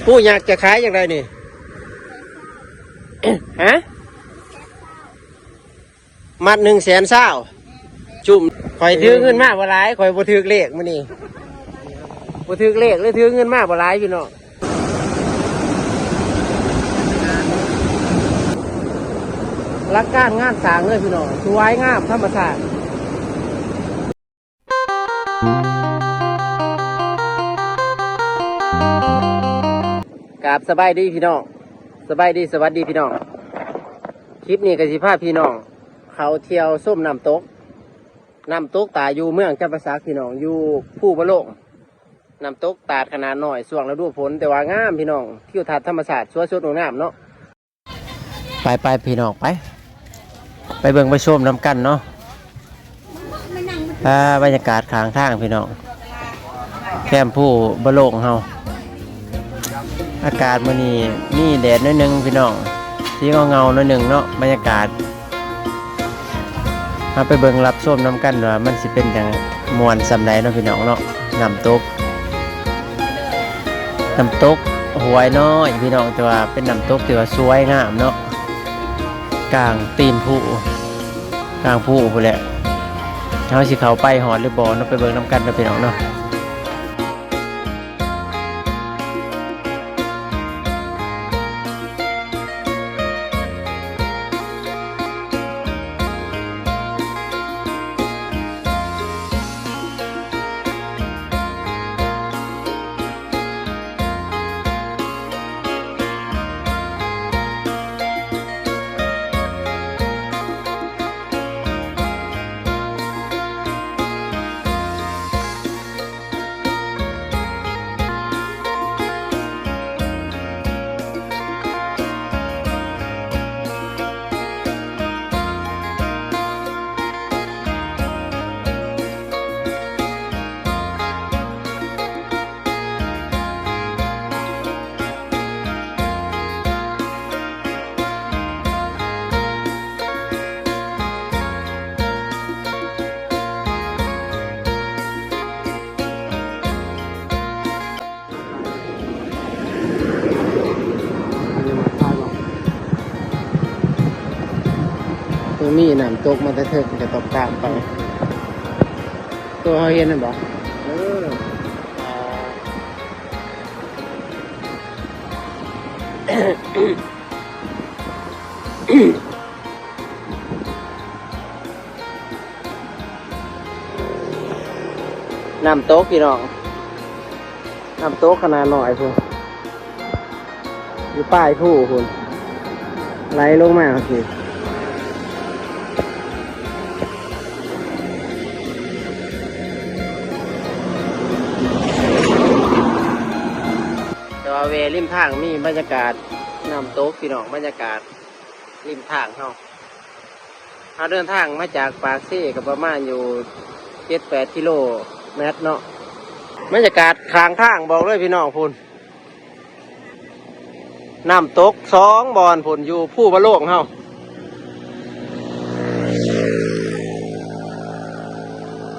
ຜູ້ຢາກຈະຂາຍຈັ່ງໃດນີ້? ຮະ? ມັດໜຶ່ງແສນຊາວ. ຈຸ້ມ. ຂ້ອຍຖືເງິນມາບໍ່ຫຼາຍ, ຂ້ອຍບໍ່ຖືກເລກມື້ນີ້, ບໍ່ຖືກເລກເລີຍ, ຖືເງິນມາບໍ່ຫຼາຍພີ່ນ້ອງ. ຫຼັກການງານສ້າງເລີຍພີ່ນ້ອງ, ສວຍງາມທຳມະຊາດ. ກາບສະບາຍດີພີ່ນ້ອງ, ສະບາຍດີ ສະຫວັດດີພີ່ນ້ອງ. ຄລິບນີ້ກໍຊິພາພີ່ນ້ອງເຂົ້າທ່ຽວຊົມນ້ຳຕົກ, ນ້ຳຕົກຕາດຢູ່ເມືອງຈຳປາສັກພີ່ນ້ອງ, ຢູ່ພູບະໂລງ. ນ້ຳຕົກຕາດຂະໜາດນ້ອຍຊ່ວງລະດູຝົນ, ແຕ່ວ່າງາມພີ່ນ້ອງ, ທິວທັດທຳມະຊາດສວຍສົດງົດງາມເນາະ. ໄປໆ ພີ່ນ້ອງ ໄປ ໄປເບິ່ງໄປຊົມນຳກັນເນາະ. ອ່າ ບັນຍາກາດຂ້າງທາງພີ່ນ້ອງ, ແຄມພູບະໂລງເຮົາ. ອາກາດມື້ນີ້ມີແດດໜ້ອຍໜຶ່ງພີ່ນ້ອງ, ສີເງົາໆ ໜ້ອຍໜຶ່ງເນາະ ບັນຍາກາດ. ເຮົາໄປເບິ່ງຮັບຊົມນຳກັນວ່າມັນຊິເປັນຈັ່ງ ມ່ວນສ່ຳໃດເນາະພີ່ນ້ອງເນາະ. ນ້ຳຕົກ ນ້ຳຕົກຫ້ວຍນ້ອຍພີ່ນ້ອງ, ແຕ່ວ່າເປັນນ້ຳຕົກທີ່ວ່າສວຍງາມເນາະ, ກາງຕີນພູ ກາງພູພຸ້ນແຫຼະ. ເຮົາຊິເຂົ້າໄປຮອດຫຼືບໍ່ເນາະ, ໄປເບິ່ງນຳກັນເນາະພີ່ນ້ອງເນາະ. ຍັງມີນ້ຳຕົກມາແຕ່ເທິງ ກໍຕ້ອງຂ້າມໄປ. ຕົວເຮົາເຫັນນັ້ນບໍ່? ເອີ. ນ້ຳຕົກພີ່ນ້ອງ, ນ້ຳຕົກຂະໜາດນ້ອຍພຸ້ນ, ຢູ່ປາຍພູພຸ້ນ, ໄຫຼລົງມາພີ້. ແຕ່ວ່າແວ່ລິມທາງມີບັນຍາກາດນ້ຳຕົກພີ່ນ້ອງ, ບັນຍາກາດລິມທາງເຮົາ. ເຮົາເດີນທາງມາຈາກປາກເຊກໍປະມານຢູ່ເຈັດແປດກິໂລແມັດເນາະ. ບັນຍາກາດຂ້າງທາງບອກເລີຍພີ່ນ້ອງພຸ້ນ, ນ້ຳຕົກສອງບ່ອນພຸ້ນ ຢູ່ພູບະໂລງເຮົາ.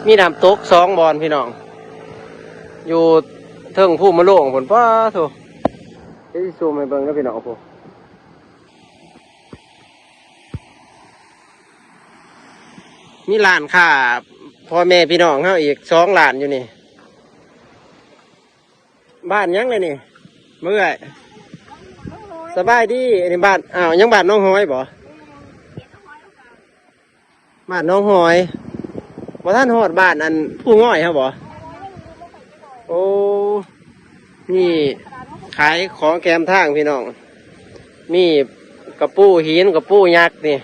ມີນ້ຳຕົກສອງບ່ອນພີ່ນ້ອງ, ຢູ່ເທິງພູມະໂລງພຸ້ນ. ປ້າໂທ້, ດຽວຊິຊູມໃຫ້ເບິ່ງເດີພີ່ນ້ອງ. ໂອ້ໂຫ ມີຮ້ານຄ້າພໍ່ແມ່ພີ່ນ້ອງເຮົາອີກສອງຮ້ານຢູ່ນີ້. ບ້ານຫຍັງລະນີ້ເອື້ອຍ? ສະບາຍດີ. ອັນນີ້ບ້ານ, ອ້າວ ຍັງບ້ານໜອງຫອຍບໍ່? ບ້ານໜອງຫອຍ, ບໍ່ທັນຮອດບ້ານອັນພູງອຍເຮົາບໍ່? ໂອ້ ນີ້ຂາຍຂອງແຄມທາງພີ່ນ້ອງ, ມີກະປູຫີນ ກະປູຍັກນີ້.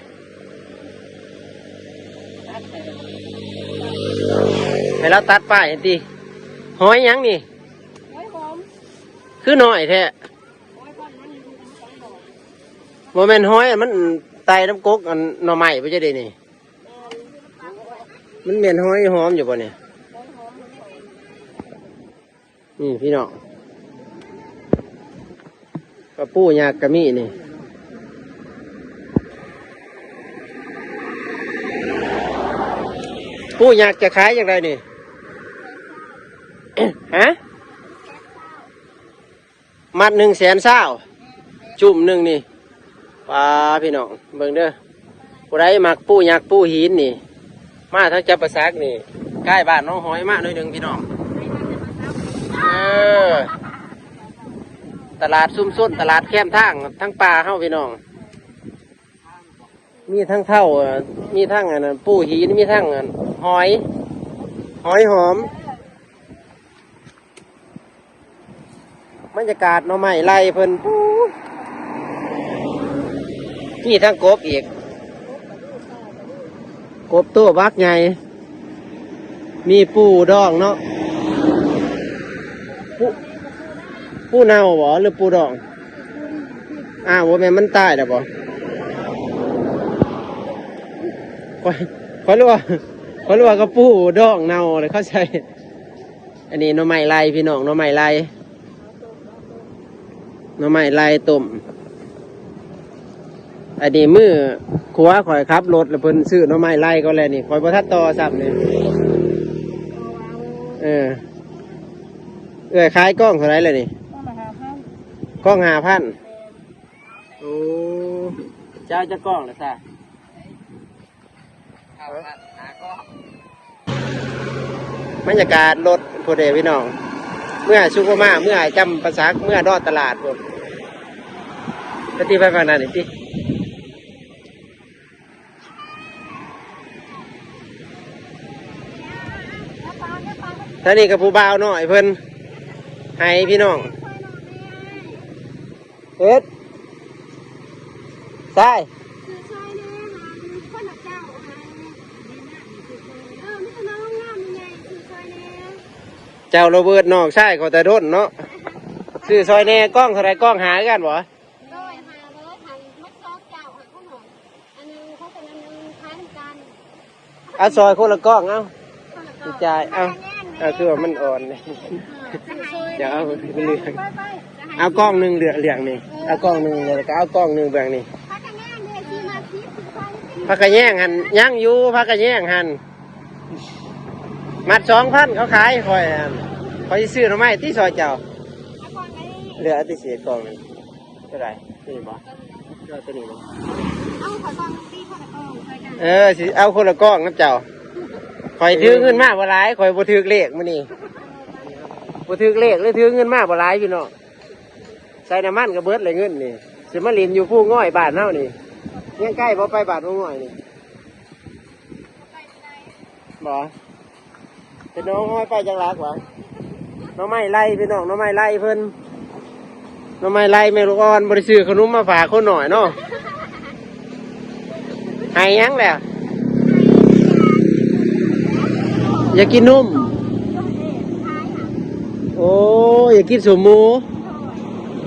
ໃຫ້ລາວຕັດປ້າຍໃຫ້ຕິ. ຫອຍຫຍັງນີ້? ຫອຍຫອມ. ຄືນ້ອຍແທ້. ບໍ່ແມ່ນຫອຍ ມັນໄຕ່ນຳກົກອັນໜໍ່ໄມ້ບໍ່ຈະໄດ້ນີ້? ມັນແມ່ນຫອຍຫອມຢູ່ບໍ່ນີ້? ນີ້ພີ່ນ້ອງ, ກະປູຍັກກໍມີນີ້. ປູຍັກຈະຂາຍຈັ່ງໃດນີ້? ຮະ? ມັດໜຶ່ງແສນຊາວ ຈຸ້ມໜຶ່ງນີ້. ປ້າ ພີ່ນ້ອງເບິ່ງເດີ ຜູ້ໃດມັກປູຫຍັກປູຫີນນີ້ ມາທາງຈຳປາສັກນີ້ ໃກ້ບ້ານໜອງຫອຍມາໜ້ອຍໜຶ່ງ ພີ່ນ້ອງ. ເອີ ຕະຫຼາດຊຸມຊົນ ຕະຫຼາດແຄມທາງ ທາງປ່າເຮົາ ພີ່ນ້ອງ. ມີທັງເທົ້າ ມີທັງອັນນັ້ນ ປູຫີນ ມີທັງອັນຫອຍ ຫອຍຫອມ. ບັນຍາກາດໜໍ່ໄມ້ໄລ່ເພິ່ນ ປູ ມີທັງກົບອີກ ກົບໂຕບັກໃຫຍ່ ມີປູດອງເນາະ ປູ ປູເນົ່າບໍ ຫຼືປູດອງ? ອ້າວ ບໍ່ແມ່ນມັນຕາຍແລ້ວບໍ? ຂ້ອຍ ຂ້ອຍລວກ ຂ້ອຍລວກກັບປູດອງເນົ່າແລ້ວເຂົາໃສ່. ອັນນີ້ໜໍ່ໄມ້ໄລ່ ພີ່ນ້ອງ ໜໍ່ໄມ້ໄລ່ ໜໍ່ໄມ້ໄລ່ຕົ້ມ. ອັນນີ້ມື້ຂົວຂ້ອຍຂັບລົດ ແລ້ວເພິ່ນຊື້ໜໍ່ໄມ້ໄລ່ກ່ອນແລ້ວນີ້ ຂ້ອຍບໍ່ທັນຕໍ່ຊ້ຳນີ້. ເອີ ເອື້ອຍຂາຍກ້ອງເທົ່າໃດແລ້ວນີ້? ກ້ອງລະຫ້າພັນ ກ້ອງຫ້າພັນ. ໂອ້ ເຈົ້າຈັກກ້ອງລະຊະ? ບັນຍາກາດລົດພຸ້ນເດ້ພີ່ນ້ອງ ເມືອຊຸກໂກມາ ເມືອຈຳປາສັກ ເມືອດອນຕະຫຼາດພຸ້ນ. ກະຕິໄປຝັ່ງນັ້ນນີ້ຕິ ທາງນີ້ກະຜູ້ບ່າວນ້ອຍເພິ່ນໃຫ້ພີ່ນ້ອງ. ເຮັດ ຊາຍ ເຈົ້າໂຣເບີດ ນ້ອງຊາຍເຂົາແຕ່ດົນເນາະ. ຊື້ ຊ່ອຍແດ່ ກ້ອງເທົ່າໃດ? ກ້ອງຫ້າຄືກັນບໍ? ໂດຍ ຫ້າຮ້ອຍ ທັງໝົດສອງເຈົ້າ ໃຫ້ເຂົາໜ້ອຍ ອັນໜຶ່ງເຂົາກະໜຶ່ງພັນກັນ. ເອົາ ຊ່ອຍຄົນລະກ້ອງ ເອົາ ຈ່າຍ ເອົາ ເອົາ ຄືວ່າມັນອ່ອນ ດຽວເອົາເຫຼືອງ ເອົາກ້ອງໜຶ່ງເຫຼືອງນີ້ ເອົາກ້ອງໜຶ່ງ ແລ້ວກະເອົາກ້ອງໜຶ່ງເບື້ອງນີ້. ຜັກກະແຍງຫັ້ນຍັງຢູ່ ຜັກກະແຍງຫັ້ນ ມັດສອງພັນ ເຂົາຂາຍ. ຂ້ອຍ ຂ້ອຍຊິຊື້ໜໍ່ໄມ້ຕິ ຊ່ອຍເຈົ້າ. ເຫຼືອເອົາຕິເສດກ້ອງໜຶ່ງ. ເທົ່າໃດ? ຕົວນີ້ບໍ? ເອົາຕົວນີ້ບໍ? ເອົາຂ້ອຍກ້ອງໜຶ່ງຕິ ຄົນລະກ້ອງ ເອີ ຊິເອົາຄົນລະກ້ອງນຳເຈົ້າ. ຂ້ອຍຖືເງິນມາບໍ່ຫຼາຍ ຂ້ອຍບໍ່ຖືກເລກມື້ນີ້ ບໍ່ຖືກເລກເລີຍ ຖືເງິນມາບໍ່ຫຼາຍພີ່ນ້ອງ. ໃສ່ນ້ຳມັນກະເບິດເລີຍເງິນນີ້ ຊິມາຫຼິ້ນຢູ່ພູງອຍບ້ານເຮົານີ້. ຍັງໃກ້ບໍ່ ໄປບ້ານພູງອຍນີ້? ບໍ່ ເປັນໜອງຫອຍໄປຈັກຫຼັກຫວາ? ໜໍ່ໄມ້ໄລ່ພີ່ນ້ອງ ໜໍ່ໄມ້ໄລ່ເພິ່ນ ໜໍ່ໄມ້ໄລ່ແມ່ລູກອ່ອນ. ບໍ່ໄດ້ຊື້ຂະໜົມມາຝາກຄົນໜ້ອຍເນາະ. ໃຫ້ຫຍັງແລ້ວ? ຢາກກິນນົມ. ໂອ້ ຢາກກິນສົ້ມໝູ.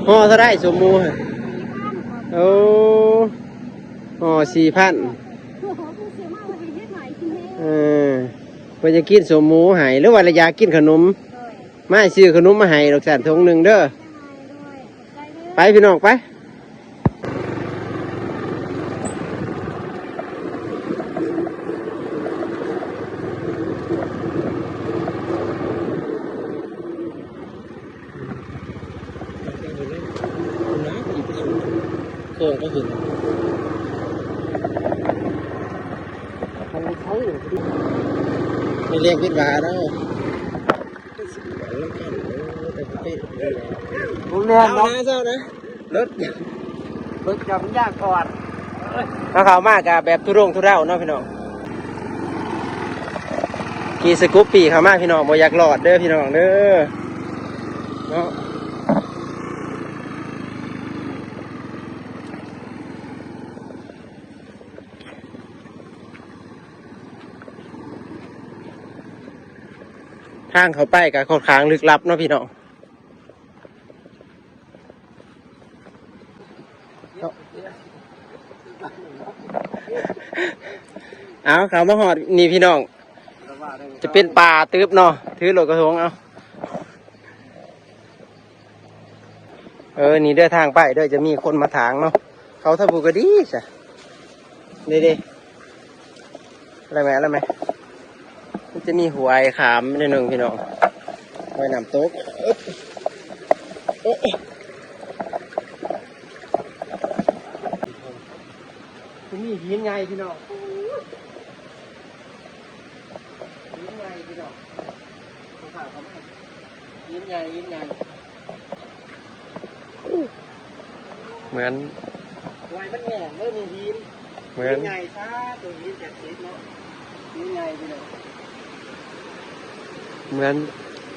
ຫໍ່ເທົ່າໃດສົ້ມໝູ? ໂອ້ ຫໍ່ສີ່ພັນ. ເອີ ເພິ່ນຢາກກິນສົ້ມໝູໃຫ້ ຫຼືວ່າລະຢາກກິນຂະໜົມ? ມາ ຊື້ຂະໜົມມາໃຫ້ດອກຊັ້ນ ຖົງໜຶ່ງເດີ. ໄປພີ່ນ້ອງ ໄປ. ໂຄ້ງໄປພຸ້ນ ມັນໄປໃສນີ້ ມີແຮງຄິດວ່າເນາະ. ບໍ່ແມ່ນດອກ ເຊົ້ານະ ເຈົ້ານະ ລົດ ລົດຈອດມັນຍາກອອດ. ເຮົາເຂົ້າມາກະແບບທຸລົງທຸເລົາເນາະພີ່ນ້ອງ. ຂີ່ສະກຸບປີ້ເຂົ້າມາພີ່ນ້ອງ ບໍ່ຢາກລອດເດີພີ່ນ້ອງເດີ ເນາະ. ທາງເຂົ້າໄປກະຄ່ອນຂ້າງລຶກລັບເນາະພີ່ນ້ອງ. ເອົາ ເຂົ້າມາຮອດນີ້ພີ່ນ້ອງ ຈະເປັນປ່າຕຶບເນາະ. ຖືລົດກະທົງເອົາ. ເອີ ນີ້ເດີທາງໄປເດີ ຈະມີຄົນມາຖາງເນາະ. ເຂົ້າທາງພຸ້ນກະດີຊະ ເດ້ໆ. ແລ້ວແມະ ແລ້ວແມະ ມັນຈະມີຫ້ວຍຂ້າມໜ້ອຍໜຶ່ງພີ່ນ້ອງ ຫ້ວຍນ້ຳຕົກ. ເອີ ເອີ ຫີນໃຫຍ່ພີ່ນ້ອງ ໂອ້ຍ ຫີນໃຫຍ່ພີ່ນ້ອງ ເຂົ້າມາ ຫີນໃຫຍ່ ຫີນໃຫຍ່ ເໝືອນ ຫວຍມັນແຫ້ງເດີນີ້ຫີນ ເໝືອນ ຫີນໃຫຍ່ຊະ ໂຕຫີນແປດສິບເນາະ ຫີນໃຫຍ່ພີ່ນ້ອງ ເໝືອນ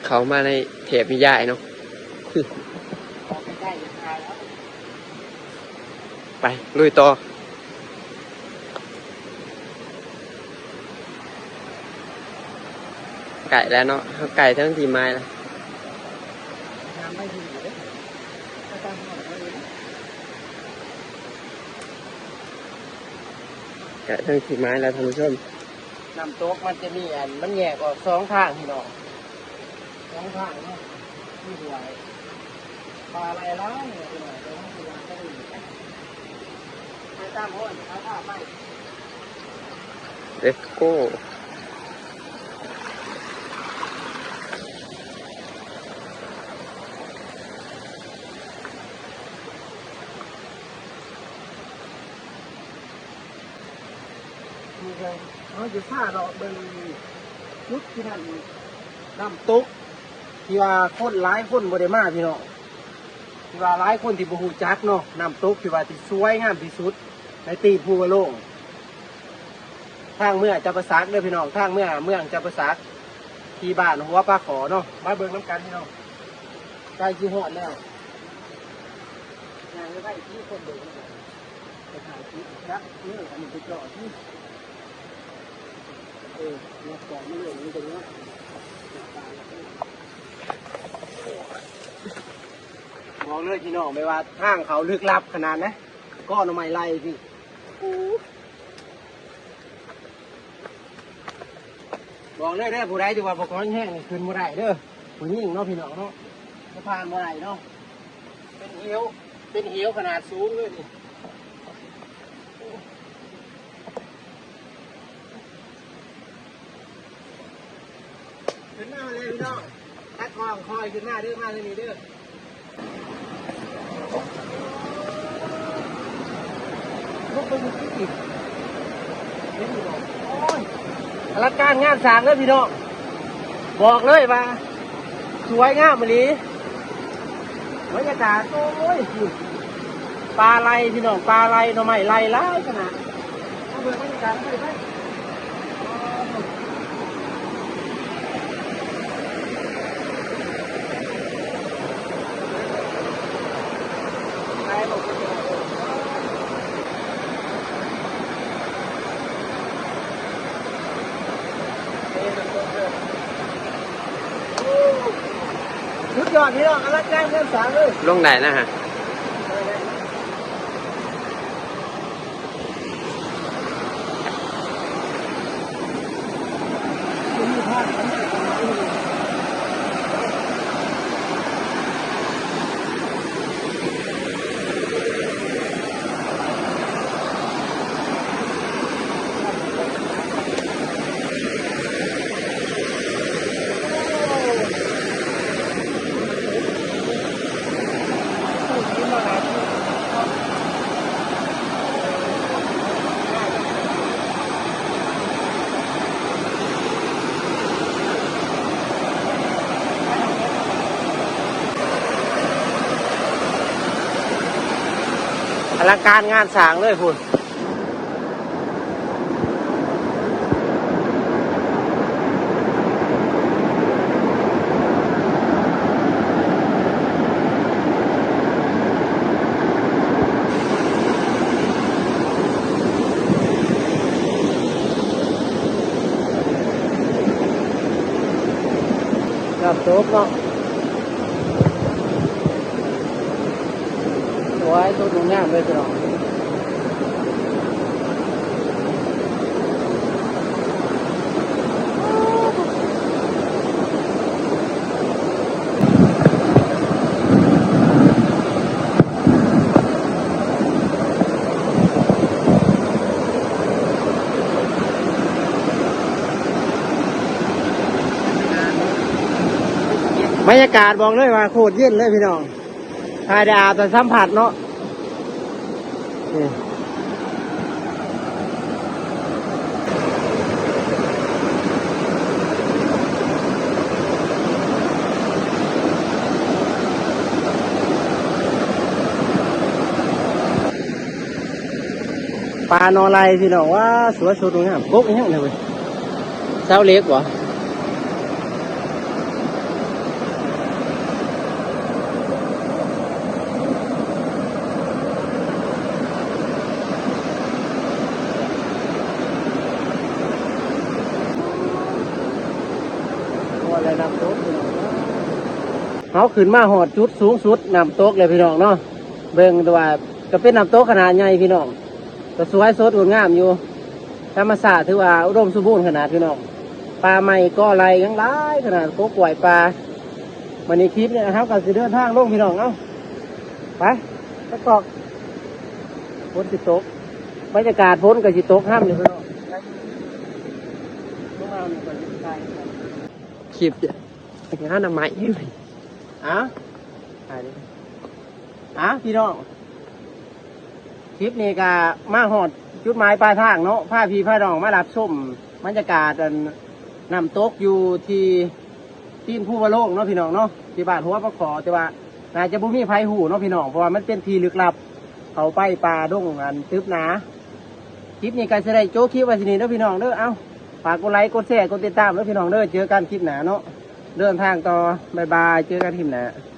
ເຂົ້າມາໃນເທບນິຍາຍເນາະ ເຂົ້າໃກ້ໆ ຢ່າຖ່າຍເອົາ. ໄປລຸຍຕໍ່ ໃກ້ແລ້ວເນາະ ເຮົາໃກ້ເຖິງທີ່ໝາຍແລ້ວ ໃກ້ເຖິງທີ່ໝາຍແລ້ວທ່ານຜູ້ຊົມ ນ້ຳຕົກມັນຈະມີອັນ ມັນແຍກອອກສອງທາງພີ່ນ້ອງ ສອງທາງເນາະ ມີຫ້ວຍ ປາໄຫຼຫຼາຍເນາະ ພີ່ນ້ອງ ແຕ່ວ່າຄືວ່າໄປໄປຕາມຫ້ອຍ ເອົາພາໄປ Let's go. ນີ້ກໍເຮົາຊິພາເລາະເບິ່ງຈຸດທີ່ນັ້ນ ນ້ຳຕົກ ທີ່ວ່າຄົນຫຼາຍຄົນບໍ່ໄດ້ມາພີ່ນ້ອງ ທີ່ວ່າຫຼາຍຄົນທີ່ບໍ່ຮູ້ຈັກເນາະ ນ້ຳຕົກທີ່ວ່າທີ່ສວຍງາມທີ່ສຸດໃນຕີບພູກະໂລງ ທາງເມືອຈຳປາສັກເດີພີ່ນ້ອງ ທາງເມືອເມືອງຈຳປາສັກ ທີ່ບ້ານຫົວປາຂໍເນາະ ມາເບິ່ງນຳກັນພີ່ນ້ອງ ໃກ້ຊິຮອດແລ້ວ ຍ່າງໄປໄປ ມີຄົນເດີນນຳກັນ ໄປຖ່າຍຄລິບຈັກເດີ ອັນນີ້ໄປເຈາະທີ່ ເອີ ເງາະເຈາະມາເລີຍ ມັນເປັນເງາະ ບອກເລີຍພີ່ນ້ອງ ແບບວ່າທາງເຂົ້າລຶກລັບຂະໜາດໃດ ກໍໜໍ່ໄມ້ໄລ່ພີ້ ບອກເລີຍເດີ ຜູ້ໃດທີ່ວ່າບໍ່ແຂງແຮງນີ້ຂຶ້ນບໍ່ໄດ້ເດີ ຜູ້ຍິງເນາະພີ່ນ້ອງເນາະ ຈະຜ່ານບໍ່ໄດ້ເນາະ ເປັນເຫວ ເປັນເຫວຂະໜາດສູງເລີຍນີ້. ຂຶ້ນມາແລ້ວພີ່ນ້ອງ ຕັດກ້ອງຄ່ອຍຂຶ້ນມາເດີ ມາທາງນີ້ເດີ ລົງໄປອີກ ເຫັນຢູ່ບໍ່ ໂອ້ຍ ອະລັງການງານສ້າງເດີພີ່ນ້ອງ ບອກເລີຍວ່າ ສວຍງາມອີ່ຫຼີ ບັນຍາກາດ ໂອ້ຍ ພຸ້ນ ປາໄລ່ພີ່ນ້ອງ ປາໄລ່ ໜໍ່ໄມ້ໄລ່ຫຼາຍຂະໜາດ ເອົາເບິ່ງບັນຍາກາດ ໄປ ໄປ ໄປ ສຸດຍອດພີ່ນ້ອງ ອະລັງການງານສ້າງເລີຍ ລົງໄດ້ນະຮະ. ອະລັງການງານສ້າງເລີຍພຸ້ນ. ນ້ຳຕົກເນາະ. ໂອ້ຍ ຕົກງາມເລີຍພີ່ນ້ອງ. ບັນຍາກາດບອກເລີຍວ່າໂຄດເຢັນເລີຍພີ່ນ້ອງ. ຖ່າຍໄດ້ອາບແຕ່ສຳຜັດເນາະ ນີ້ ປາໜໍ່ໄລພີ່ນ້ອງ ວ້າ ສວຍສົດງາມ. ກົກອີ່ຫຍັງນີ້ເວີຍ? ເສົາເຫຼັກບໍ? ເຮົາຂຶ້ນມາຮອດຈຸດສູງສຸດນ້ຳຕົກແລ້ວພີ່ນ້ອງເນາະ. ເບິ່ງແຕ່ວ່າກໍເປັນນ້ຳຕົກຂະໜາດໃຫຍ່ພີ່ນ້ອງ, ກໍສວຍສົດງົດງາມຢູ່. ທຳມະຊາດຖືວ່າອຸດົມສົມບູນຂະໜາດພີ່ນ້ອງ, ປ່າໄມ້ກໍໄລ່ຍັງຫຼາຍຂະໜາດ, ກົກກ້ວຍປ່າ. ບັດນີ້ຄລິບນີ້ເຮົາກໍຊິເດີນທາງລົງພີ່ນ້ອງ. ເອົາ ໄປ ໄປກອກ. ຝົນຊິຕົກ, ບັນຍາກາດຝົນກໍຊິຕົກຮຳຢູ່ພີ່ນ້ອງ. ຄລິບ ຫາໜໍ່ໄມ້. ອ້າວ ອ້າວ ພີ່ນ້ອງ ຄລິບນີ້ກໍມາຮອດຈຸດໝາຍປາຍທາງເນາະ, ພາພີ່ພານ້ອງມາຮັບຊົມບັນຍາກາດ ອັນ ນ້ຳຕົກຢູ່ທີ່ຕີນພູວະໂລງເນາະພີ່ນ້ອງເນາະ, ທີ່ບ້ານຫົວປາຂໍ. ແຕ່ວ່າໜ້າຈະບໍ່ມີໃຜຮູ້ເນາະພີ່ນ້ອງ, ເພາະວ່າມັນເປັນທີ່ລຶກລັບ, ເຂົ້າໄປປ່າດົງອັນຕຶບໜາ. ຄລິບນີ້ກໍຊິໄດ້ໂຈະຄລິບໄວ້ສ່ຳນີ້ເດີພີ່ນ້ອງເດີ. ເອົາ ຝາກກົດໄລ ກົດແຊ ກົດຕິດຕາມເດີພີ່ນ້ອງເດີ. ເຈີກັນຄລິບໜ້າເນາະ, ເດີນທາງຕໍ່ ບາຍບາຍ ເຈີກັນຄລິບໜ້າ.